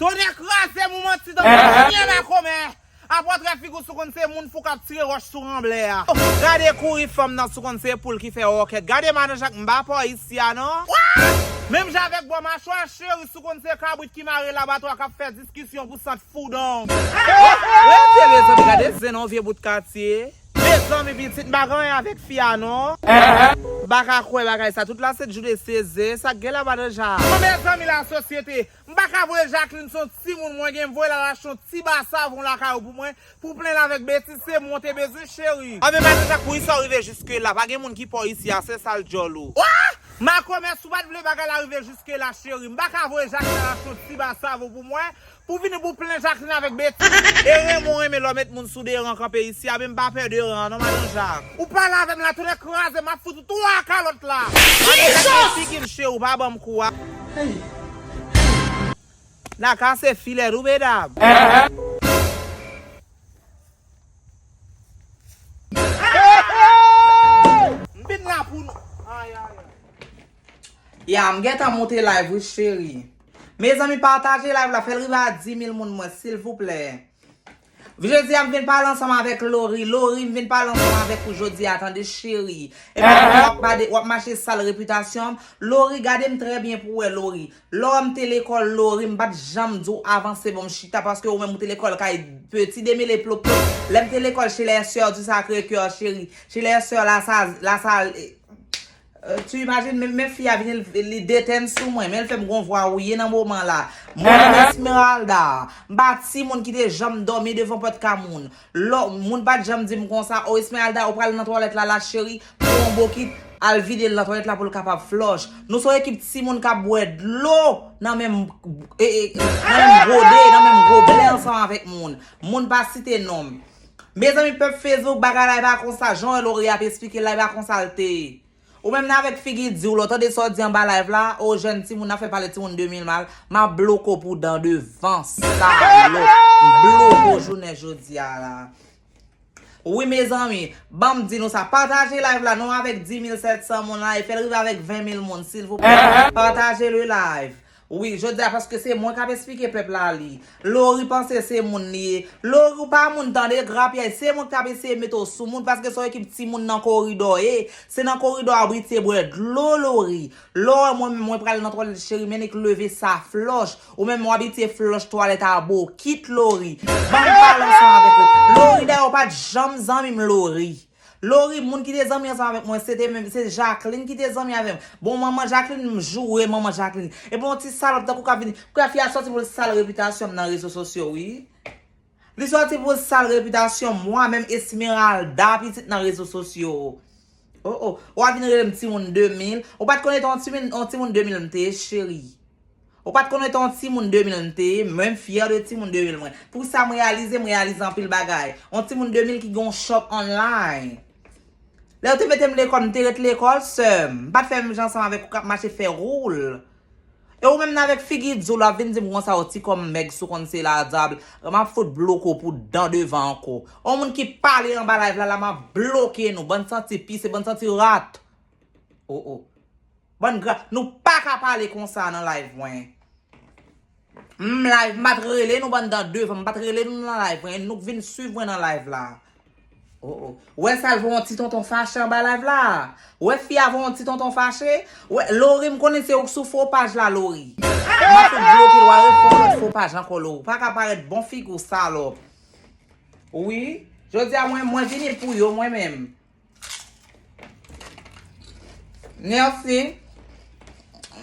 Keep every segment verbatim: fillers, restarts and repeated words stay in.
Tonnè kraze m, ou manti tankou chyen makomè. Apre trafik ou sou konn se moun fou k ap tire wòch sou ranblè a. Gade kouri fanm nan sou konn se poul ki fè wòkèt. Gade madan Jak m pa pa isi a non. Menm jan avèk bò machwa cheri sou konn se kabrit ki mare labatwa k ap fè diskisyon pou sant foudon. Rete mezanmi gade zen nan vye bout katye. Mezanmi pitit m pa gen anyen avèk fi a non. M pa ka kwè bagay sa tout la se jou de seze sa k gen la madan Jak. Mezanmi lasosyete. M pa ka voye Jacqueline se yon timoun mwen gen, m voye l al achte yon ti ba savon lakay ou pou mwen, pou plenn l avèk betiz, se mwen w te bezwen cheri. Anben madan Jak poukisa w rive jiske la, pa gen moun ki pa w isi a, se sal djòl ou. Wa! Makomè si w pa t vle bagay la rive jiske la cheri, m pa ka voye Jacqueline al achte yon ti ba savon pou mwen, pou vini pou plenn Jacqueline avèk betiz. E renmen w renmen lè w met moun sou de ran kanpe isi a, men m pa pè de ran an non madan Jak. Ou pale avè m la tonnè kraze m ap fout ou twa kalòt la. Madan Jak men figi m cheri, ou pa ban m kou a. N a kase filè tou medam. M vin la pou nou. Ay, ay, ay. Ya, m gentan moute live wi cheri. Mezanmi pataje live la, fè l rive a dis mil moun mwen silvouplè. Jodi a m vin pale ansanm avèk Lori. Lori, m vin pale ansanm avèk ou jodi a, tande cheri. Epi w ap gade, w ap mache sal repitasyon m. Lori, gade m trè byen pou w wè Lori. Lè w wè m te lekòl Lori, m pa t janm di w avanse bon m chita, paske ou menm ou te lekòl kay peti demele plop plop. Lè m te lekòl chez les sœurs du Sacré-Cœur cheri, chez les sœurs la sa, la sa, Tu imagine, men, men fi a vini, li, li detenn sou mwen, men l fè m gon vwa wouye nan moman la. Mwen, Esmeralda, m pa timoun ki te janm dòmi devan pòt ka moun. Lò, moun pa t janm di m konsa, o Esmeralda, ou pral nan twalèt la, la cheri, pran yon bokit, al vide l nan twalèt la pou l kapab flòch. Nou se yon ekip timoun k ap bwè dlo nan menm, e, e, nan menm gode, nan menm goblè ansanm avèk moun. Moun pa site non m. Mezanmi, pèp Facebook, bagay la e pa konsa, jan w wè Lori ap esplike l la, e pa konsa l te ye. Ou menm nan avèk figi di w la, w tande sa w di anba live la, o jèn timoun nan fè pale timoun de mil mal, m ap bloke w pou dan devan, salòp. M bloke w jounen jodi a la. Wi mezanmi, ban m di nou sa, pataje live la, nou avèk dis mil sèt san moun la, e fè l rive avèk ven mil moun, silvouplè. Pataje le live. Wi, jodi a, paske se mwen k ap esplike pèp la li. Lori panse se moun li ye. Lori, ou pa moun tande, grapyay. Se moun k ap eseye mete w sou moun, paske se yon ekip timoun nan koridò ye. Se nan koridò abitye bwè dlo, Lori. Lè w wè mwen menm, mwen pral nan twalèt cheri, men nèg leve sa flòch. Ou menm, w abitye flòch twalèt a bokit, Lori. Ban m pale ansanm avèk ou. Lori, dayè, ou pa t janm zanmi m, Lori. Lori, moun ki te zanmi ansanm avèk mwen, se te menm, se Jacqueline ki te zanmi avè m. Bon, manman Jacqueline, m joure manman Jacqueline. Epi yon ti salòp tankou w ka vini, kounye a fi a sòti pou l sal repitasyon m nan rezo sosyo, wi. Li sòti pou l sal repitasyon mwen menm Esmeralda pitit nan rezo sosyo. O, o, w ap vin rele m timoun de mil. Ou pa t konnen yon timoun, yon timoun de mil m te ye, cheri. Ou pa t konnen te yon timoun de mil m te ye, mwen m fyè de timoun de mil mwen. Pou sa m reyalize, m reyalize anpil bagay. Yon timoun de mil ki gen yon shop online. Lè yo te mete m lekòl, m te ret lekòl, sè m. M pa t fè menm jan ansanm avèk ou k ap mache fè woul. E ou menm nan avèk figi di w la, w ap vin di m konsa, o ti kòm mèg sou konn se la dyab. M ap fout bloke w pou dan devan ankò. Yon moun ki pale anba live la, la m ap bloke nou. Bann santi pis e bann santi rat. O, o. Bann gra, nou pa ka pale konsa nan live mwen. M live, m pa t rele nou bann dan devan, m pa t rele nou nan live mwen, nou k vin swiv mwen nan live la. O, o. Wè sa l voye yon ti tonton fache anba live la. Wè fi a voye yon ti tonton fache. Wè, Lori, m konnen se ou k sou fo paj la, Lori. M ap fout bloke l, w a refè yon lòt fo paj ankò, Lori. Ou pa ka parèt bon figi w, salòp. Wi. Jodi a, mwen, mwen vini pou yo, mwen menm. Mèsi.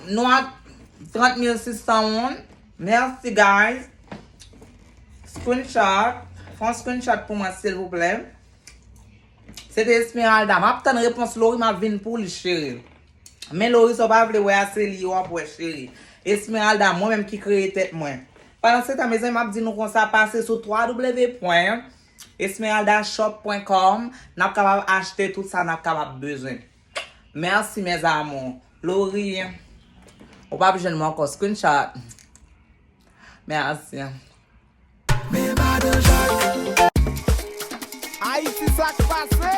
Nou a trant mil sis san moun. Mèsi, guys. Screenshot. Fè yon screenshot pou mwen, silvouplè. Se te Esmeralda. M ap tann repons Lori, m ap vin pou li, cheri. Men Lori, sa w pa vle wè a, se li w ap wè, cheri. Esmeralda, mwen menm ki kreye tèt mwen. Pandan se tan, mezanmi, m ap di nou konsa, pase sou twa w w pwen esmeralda shop pwen kòm, n ap kapab achte tout sa n ap kapab bezwen. Mèsi, mes amours. Lori, ou p ap jwenn mwen ankò. Screenshot. Mèsi. Ayiti, sa k pase?